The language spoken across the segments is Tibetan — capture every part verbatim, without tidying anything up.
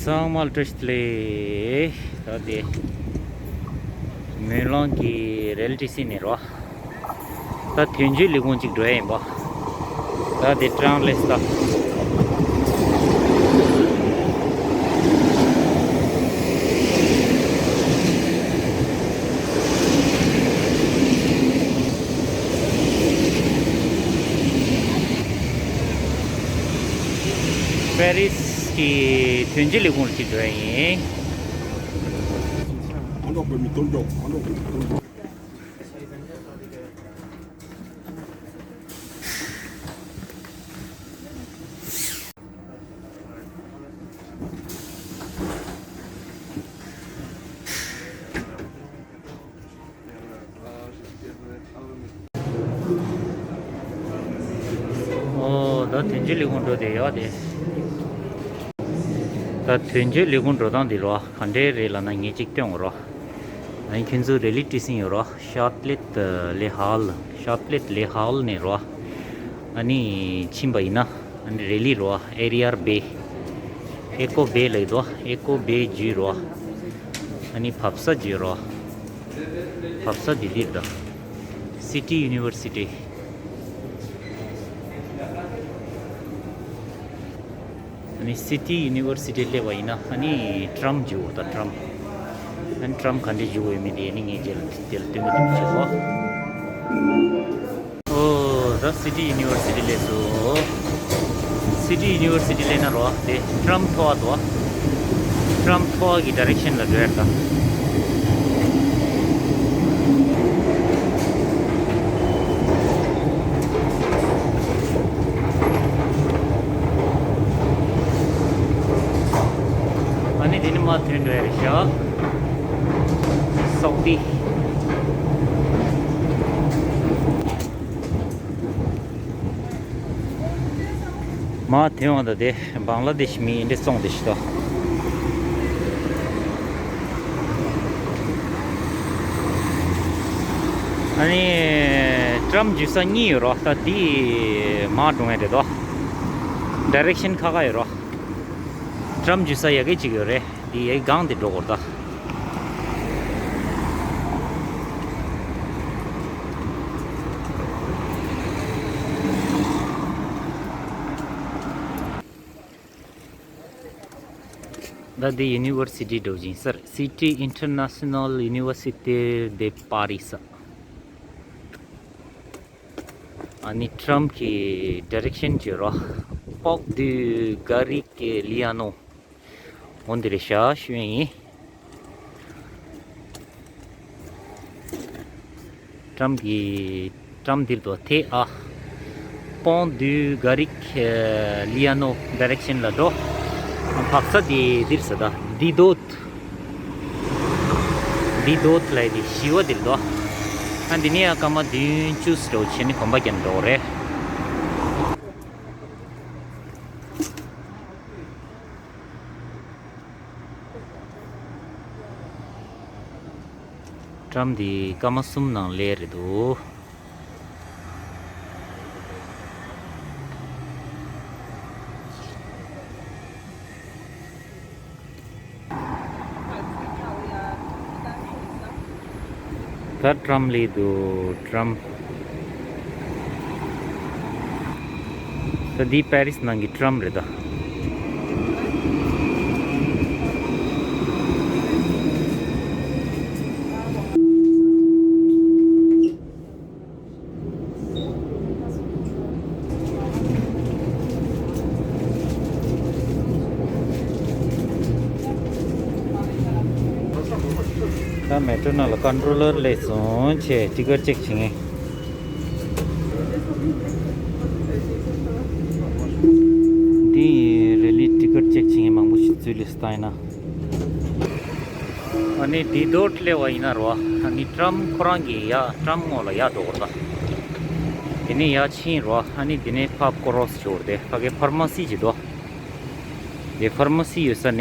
ཚང་མ་ལ་བཀྲ་ཤིས་བདེ་ལེགས། ད་དེ་མུན་ལོང་གི་རེལ་ཊི་སི་ནས་རོ། ད་དོན་གཅོད་ལས་ཁུངས་གཅིག་འགྲོ་ཡ་ཡིན་པ། ད་དེ་ཀྲང་ལེས་ད། པེ་རིས་ཀྱི་དོན་གཅོད་ལས་ཁུངས་ལ་གཅིག་འགྲོ་ཡ་ཡིན། ཨོ། ད་དོན་གཅོད་ལས་ཁུངས་འགྲོ་བསྡད་ཡོད་དེ། ད་དོན་གཅོད་ལས་ཁུངས་འགྲོ་སྟངས་འདི་རོ། ག་འདྲའི་རེད་ལབ་ན་ངས་གཅིག་སྟོན་དགོས་རོ། ཨ་ནི་ཁྱོད་ཚོ་རེ་ལི་ཊི་སི་ཡོད་རོ། ཤར་ལེ་ཏི་ལེ་ཧལ། ཤར་ལེ་ཏི་ལེ་ཧལ་ནས་རོ། ཨ་ནི་ཕྱིན་པ་ཡིན་ན། ཨ་ནི་རེ་ལི་རོ། ཨེ་རི་ཡར་བེ། ཨེ་ཀོ་བེ་ལབ་ཀྱི་འདུག་ཨེ་ཀོ་བེ་བརྒྱུད་རོ། ཨ་ནི་བབས་ས་བརྒྱུད་རོ། བབས་ས་དེ་འདིར་ད། སི་ཊི་ཡུ་ནི་ཝར་སི་ཊི། ཨ་ནི་སི་ཊི་ཡུ་ནི་ཝར་སི་ཊི་སླེབས་པ་ཡིན་ན། ཨ་ནི་ཊམ་བརྒྱུད་ད། ཊམ། ཨ་ནི་ཊམ་ག་འདྲས་བརྒྱུད་ཡོད་མེད་དེ་ཨ་ནི་ངས་རྗེས་ལ་དེ་ལ་སྟོན་གྱི་འདུག་ཞུ་གོ། ཨོ། ད་སི་ཊི་ཡུ་ནི་ཝར་སི་ཊི་སླེབས་སོང་། སི་ཊི་ཡུ་ནི་ཝར་སི་ཊི་སླེབས་ན་རོ། དེ་ཊམ་མཐོ་བ་དོ། ཊམ་མཐོ་བ་གི་ཌི་རེག་ཤན་ལ་འགྲོ་ཡ་ད། ཨ་ནི་དེ་ནི་མར་ཐོན་འགྲོ་ཡ་རེད་ཤག་སོག་པི། མར་ཐོན་འོང་ད། དེ་བང་ལ་དེ་ཤི་མི་ཨིན་འདྲ་སོང་དེ་ཤི་ད། ཨ་ནི་ཊམ་བརྒྱུད་ས་གཉིས་ཡོད་རོ། ད་དེ་མར་འགྲོ་ཡ་རེད་དོ། ཌི་རེག་ཤན་ཁ་ཁ་ཡོད་རོ། ཊམ་བརྒྱུད་ས་ཡ་གི་གཅིག་ཡོད་རེད། དེ་ཡའི་སྒང་དེ་འགྲོ་དགོས་རེད་ད། ད་འདི་ཡུ་ནི་ཝར་སི་ཊི་འགྲོ་བཞིན་སར། Cité Internationale Université de Paris། ཨ་ནི་ཊམ་གྱི་ཌི་རེག་ཤན་བརྗོད་རོགས། Porte du Garrigue Liano། འོ་འདི་རེད་ཤག་ཞུ་ཡ་ཡིན། ཊམ་གྱི་ཊམ་འདིར་དུ་ཐེ་ཨ། Porte du Garrigue Liano ཌི་རེག་ཤན་ལ་འགྲོ། བབས་ས་འདི་འདིར་ས་ད། Didot། Didot ལབ་ཡ་འདི་ཞི་བ་འདིར་དུ། ཨ་འདི་ནས་ཡང་སྐར་མ་བདུན་ཅུ་ཙམ་འགྲོ་བྱས་ནས་གོམ་པ་རྒྱབ་འགྲོ་རེད། ཊམ་འདི་སྐར་མ་གསུམ་ནང་སླེབས་རེད་འདུག་ད་ཊམ་སླེབས་འདུག་ཊམ། ད་འདི་པེ་རིས་ནང་གི་ཊམ་རེད་ད། ད་མེ་ཊོ་ནང་ལ་ཀོན་ཊོ་ལར་སླེབས་སོང་། ཆེ་ཊི་ཀེཊ་ཅེག་བྱེད་མཁན། འདི་ཡིན། རེ་ལི་ཊི་ཀེཊ་ཅེག་བྱེད་མཁན་མང་པོ་ཞིག་འཛུལ་ལེ་སི་ཏཱ་ཡིན་ན། ཨ་ནི་དི་དོར་སླེབས་པ་ཡིན་ན་རོ། ཨ་ནི་ཊམ་ཁོ་རང་གི་ཡ་ཊམ་ངོས་ལ་ཡར་འགྲོ་དགོས་རེད་ད། དེ་ནས་ཡར་ཕྱིན་རོ། ཨ་ནི་དེ་ནས་ཕར་ཀོ་རོ་སི་བྱེད་དགོས་རེད་དེ། ཕ་གི་ཕར་མ་སི་ཅིག་འདུག་དེ་ཕར་མ་སི་ཡོད་ས་ནས་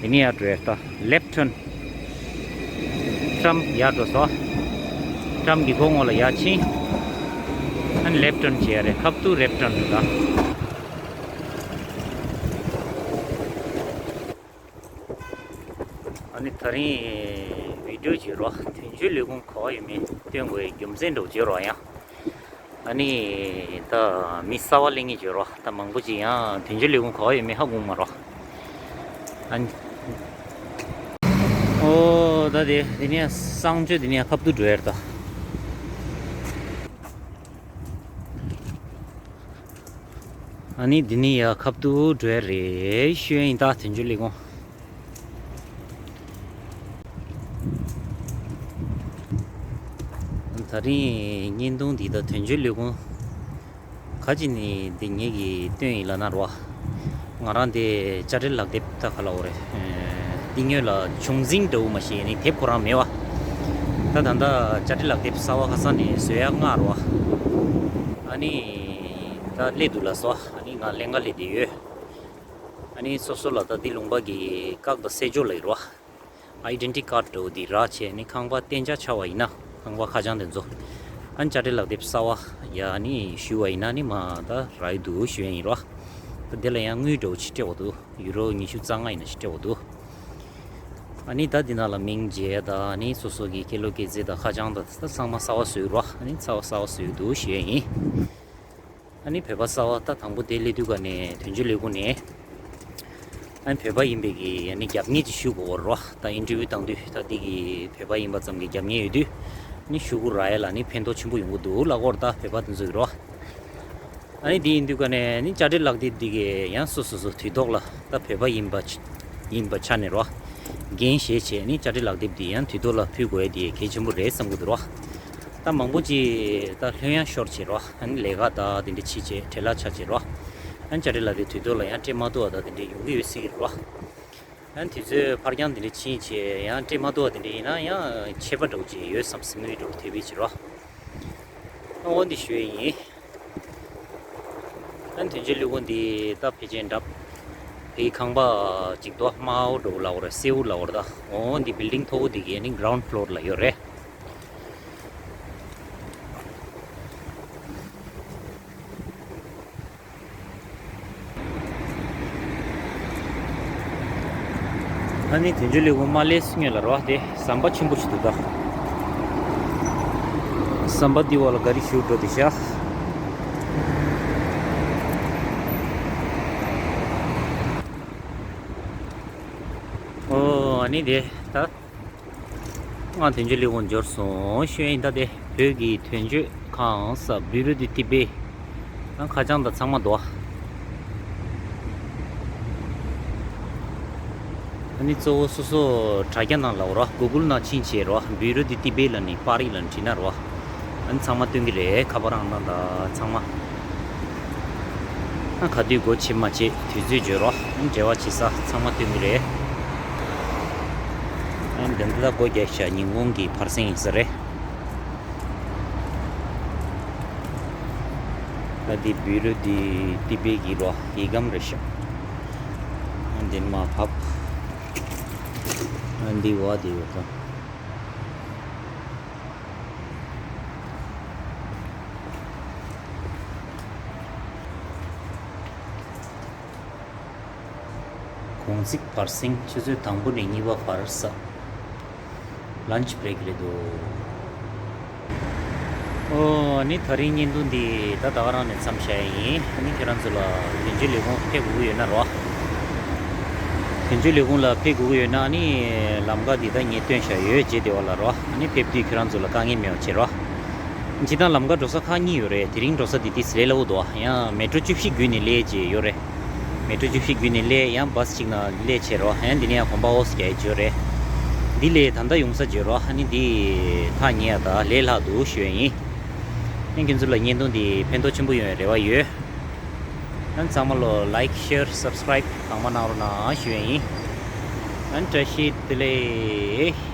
དེ་ནས་ཡར་འགྲོ་ཡ་ད། ལེབ་ཊར་ན། ཊམ་ཡར་འགྲོ་སོང་། ཊམ་གི་སྒོ་ངོས་ལ་ཡར་ཕྱིན། ཨ་ནི་ལེབ་ཊར་ན་བྱེད་ཡ་རེད། ཁབ་ཏུ་ལེབ་ཊར་ན་རེད་ད། ད་རིང་བི་ཌིའོ་བརྗོད་རོགས། དོན་གཅོད་ལས་ཁུངས་ག་པར་ཡོད་མེད་སྟོན་དགོས་རྒྱུ་མཚན་འདྲ་བོ་བརྗོད་རོགས་ཡང་། ཨ་ནི་ད་མི་གསར་པ་སླེབས་མཁན་བརྗོད་རོགས། ད་མང་པོ་ཅིག་ཡང་དོན་གཅོད་ལས་ཁུངས་ག་པར་ཡོད་མེད་ཧ་གོ་མ་རོགས། ཨ་ནི་ཨོ་ད་དེ་དེ་ནས་གསང་སྤྱོད་དེ་ནས་ཁ་བསྡུ་འགྲོ་ཡར་ད། ཨ་ནི་འདི་ནི་ཡ་ཁ་བསྡུ་འགྲོ་ཡ་རེད་ཞུ་ཡ་ཡིན་ད། དོན་གཅོད་ལས་ཁུངས། ད་རིང་བརྙན་ཐུང་འདི་ད་དོན་གཅོད་ལས་ཁུངས་ག་ཅི་ནི་འདི་ངེད་ཀྱིས་སྟོན་ཡིན་ལབ་ན་རོ། ང་རང་དེ་དཔྱ་ཁྲལ་ལག་དེབ་ད་ག་ལབ་དགོས་རེད། ཏིང་ངེ་ལ་ཆུང་འཛིན་འདྲ་བོ་མ་ཤེས་ནི་དེབ་ཁོ་རང་མེད་བ། ད་ད་ད་དཔྱ་ཁྲལ་ལག་དེབ་གསར་བ་ཁ་སང་ནས་བཟོ་ཡག་ང་རོ། ཨ་ནི་ད་སླེབས་འདུག་ལགས་སོ། ཨ་ནི་ང་ལེན་ག་སླེབས་བསྡད་ཡོད། ཨ་ནི་སོ་སོ་ལ་ད་འདི་ལུང་པ་གི་བཀག་དང་སེལ་འཇོག་ལ་ཡོད་རོ། ཨའི་ཌེན་ཊི་ཊི་ཀཱཌ་འདྲ་བོ་འདི་རག་བྱས་ནི་ཁང་པ་གཏན་འཇགས་ཆགས་པ་ཡིན་ན། ཁང་པ་ཁ་བྱང་དེ་ཚོ། ཨ་ནི་དཔྱ་ཁྲལ་ལག་དེབ་གསར་བ་ཡ་ནི་ཞུ་བ་ཡིན་ན་ནི་མ་ད་རག་གི་འདུག་ཞུ་ཡ་ཡིན་རོ། ད་དེ་ལ་ཡང་དངུལ་འདྲ་བོ་ཅིག་སྤྲད་དགོས་འདུག་ཡུ་རོ་ཉི་ཤུ་རྩ་ལྔ་ཡིན་ན་ཅིག་སྤྲད་དགོས་འདུག་ཨ་ནི་ད་འདི་ནང་ལ་མིང་བརྗེ་ཡ་ད་ཨ་ནི་སོ་སོ་གི་སྐྱེས་ལོ་སྐྱེས་ཚེས་དང་ཁ་བྱང་དང་ད་ཚང་མ་གསར་བ་བཟོས་རོ། ཨ་ནི་ཚ་བ་གསར་བ་བཟོས་འདུག་ཞུ་ཡ་ཡིན། ཨ་ནི་བོད་པ་གསར་བ་ད་དང་པོ་དེ་སླེབས་དུས་ག་ནས་དོན་གཅོད་ལས་ཁུངས་ནས་ཨ་ནི་བོད་པ་ཡིན་པའི་གི་ཨ་ནི་རྒྱབ་གཉེར་ཅིག་ཞུ་དགོས་རོ། ད་ཨིན་ཊར་བིའུ་བཏང་དུས་ད་འདི་གི་བོད་པ་ཡིན་པ་ཙམ་གྱི་རྒྱབ་གཉེར་ཡོད་དུས་ཨ་ནི་ཞུ་དགོས་ར་ཡ་ལ་ནི་ཕན་ཐོགས་ཆེན་པོ་ཡོང་གི་འདུག་ལབ་དགོས་ར། ད་བོད་པ་དེ་ཚོ་གི་རོ། ཨ་ནི་དེ་ཡིན་དུས་ག་ནས་ནི་དཔྱ་ཁྲལ་ལག་དེབ་འདི་གི་ཡང་སོ་སོ་སོ་དུས་ཐོག་ལ་ད་བོད་པ་ཡིན་པ་ཡིན་པ་ཆ་ནས་རོ། འགན་བཞེས་བྱས་ནི་དཔྱ་ཁྲལ་ལག་དེབ་འདི་ཡང་དུས་ཐོག་ལ་ཕུལ་དགོས་ཡ་དེ་གལ་ཆེན་པོ་རེད་བསམ་གི་འདུག་རོ། ད་མང་པོ་ཅིག་ད་ལྷོད་ཡངས་ཤོར་བྱས་རོ། ཨ་ནི་ལས་ཀ་ད་དེ་འདྲ་བྱེད་བྱས་བྲེལ་བ་ཆགས་བྱས་རོ། ཨ་ནི་དཔྱ་ཁྲལ་ལག་དེབ་དུས་ཐོག་ལ་ཡང་སྤྲད་མ་ཐུབ་པ་ད་དེ་འདྲ་ཡོང་གི་ཡོད་སྲིད་ཀྱི་རོ། ཨ་ནི་དུས་ཚོད་ཕར་འགྱངས་དེ་འདྲ་ཕྱིན་བྱས་ཡང་སྤྲད་མ་ཐུབ་པ་དེ་འདྲ་ཡིན་ན་ཡང་ཆད་པ་འདྲ་བོ་ཅིག་ཡོད་བསམ་སེམས་ནུས་འདྲ་བོ་དེ་བས་ཅིག་རོ། ཨ་འོ་འདི་ཞུ་ཡི་ཡིན། ཨ་ནི་དོན་གཅོད་ལས་ཁུངས་འདི་ད་ཕལ་ཆེར་འདྲ། ཕའི་ཁང་པ་གཅིག་ཏོ་དམར་པོ་འདྲ་བོ་ལབ་དགོས་རེད། སེར་པོ་ལབ་དགོས་རེད་ད། འོ་འདི་བིལ་ཌིང་མཐོ་པོ་འདི་གི་ནི་གྷི་རའུན་ཌི་ཕློར་ལ་ཡོད་རེད། ཨ་ནི་དོན་གཅོད་ལས་ཁུངས་མ་སླེབས་སྔོན་ལ་རོ། དེ་ཟམ་པ་ཆེན་པོ་ཞིག་འདུག་ད། ཟམ་པ་འདི་འོག་ལ་ག་རེ་ཞུ་འགྲོ་དེ་ཤག་ཨོ་ཨ་ནི་དེ་ད། ང་དོན་གཅོད་ལས་ཁུངས་འབྱོར་སོང་ཞུ་ཡིན། ད་དེ་བོད་ཀྱི་དོན་གཅོད་ཁང་ས་Bureau de Tibet། ང་ཁ་བྱང་དང་ཚང་མ་འདུག་ཨ་ནི་གཙོ་བོ་སོ་སོ་དྲ་རྒྱ་ནང་ལ་འོ་ར་Google་ནང་ཕྱིན་བྱས་རོ། Bureau de Tibet་ལ་ནི་པར་རིས་ལ་བྲིས་ན་རོ། ཨ་ནི་ཚང་མ་སྟོན་གི་རེད། ཁ་པར་ཨང་གྲངས་དང་ཚང་མ། ཨ་ག་དུས་སྒོ་ཕྱེ་མ་ཕྱེ་དུས་ཚོད་བརྗོད་རོགས། ཨ་ནི་འབྲེལ་བ་བྱེད་ས་ཚང་མ་སྟོན་གི་རེད། ཨ་ནི་འདི་འདི་ལ་སྒོ་རྒྱག་ཤག་ཉིན་གུང་གི་ཕར་སེང་ཡིན་ས་རེད། ཨ་འདི་Bureau de Tibet་གི་རོ་ཡིག་སྒམ་རེད་ཤག་ཨ་འདི་མ་ཕབ། ཨ་འདི་བ་དེ་ཡོད་ཀ་གུང་ཚིགས་བར་གསེང་ཆུ་ཚོད་དང་པོ་ནས་གཉིས་པ་བར་ས། Lunch break་རེད་འདུག་ཨོ་ཨ་ནི་ད་རིང་བརྙན་ཐུང་འདི་ད་ད་ག་རང་ནས་མཚམས་བཞག་ཡིན། ཨ་ནི་ཁྱེད་རང་ཚོ་ལ་དོན་གཅོད་ལས་ཁུངས་ཕེབས་དགོས་ཀྱི་ཡོད་ན་རོ། དོན་གཅོད་ལས་ཁུངས་ལ་ཕེབས་དགོས་ཀྱི་ཡོད་ན་ཨ་ནི་ལམ་ཁ་འདི་ད་ངས་སྟོན་བཞག་ཡོད་རྗེས་དེ་བ་ལ་རོ། ཨ་ནི་ཕེབས་དུས་ཁྱེད་རང་ཚོ་ལ་དཀའ་ངལ་མེད་པ་བྱེད་རོ། སྤྱིར་བཏང་ལམ་ཁ་འགྲོ་ས་ཁག་གཉིས་ཡོད་རེད། དེ་རིང་འགྲོ་ས་འདི་ཏིས་ལས་སླ་བོ་འདུག་ཡང་མེ་ཊོ་བཅུ་བཞི་བརྒྱུད་ནས་སླེབས་བྱས་ཡོད་རེད། མེ་ཊོ་བཅུ་བཞི་བརྒྱུད་ནས་སླེབས། ཡང་བཱས་གཅིག་ནང་སླེབས་བྱས་རོ། ཡང་འདི་ནས་ཡང་གོམ་པ་ཨོ་སི་རྒྱག་ཡས་ཡོད་རེད། འདི་ལས་ད་ལྟ་ཡོང་ས་བརྗོད་རོ། ཨ་ནི་འདི་ཐག་ཉེ་ཡ་ད་ལས་སླ་འདུག་ཞུ་ཡ་ཡིན། ཡང་ཁྱེད་ཚོ་ལ་བརྙན་ཐུང་འདི་ཕན་ཐོགས་ཆེན་པོ་ཡོང་བའི་རེ་བ་ཡོད། ཡང་ཚང་མ་ལོ་ལའིཀ་ཤེར་སབ་སི་ཀ་རའིབ་གང་མང་གནང་རོགས་གནང་ཞུ་ཡ་ཡིན། ཡང་བཀྲ་ཤིས་བདེ་ལེགས།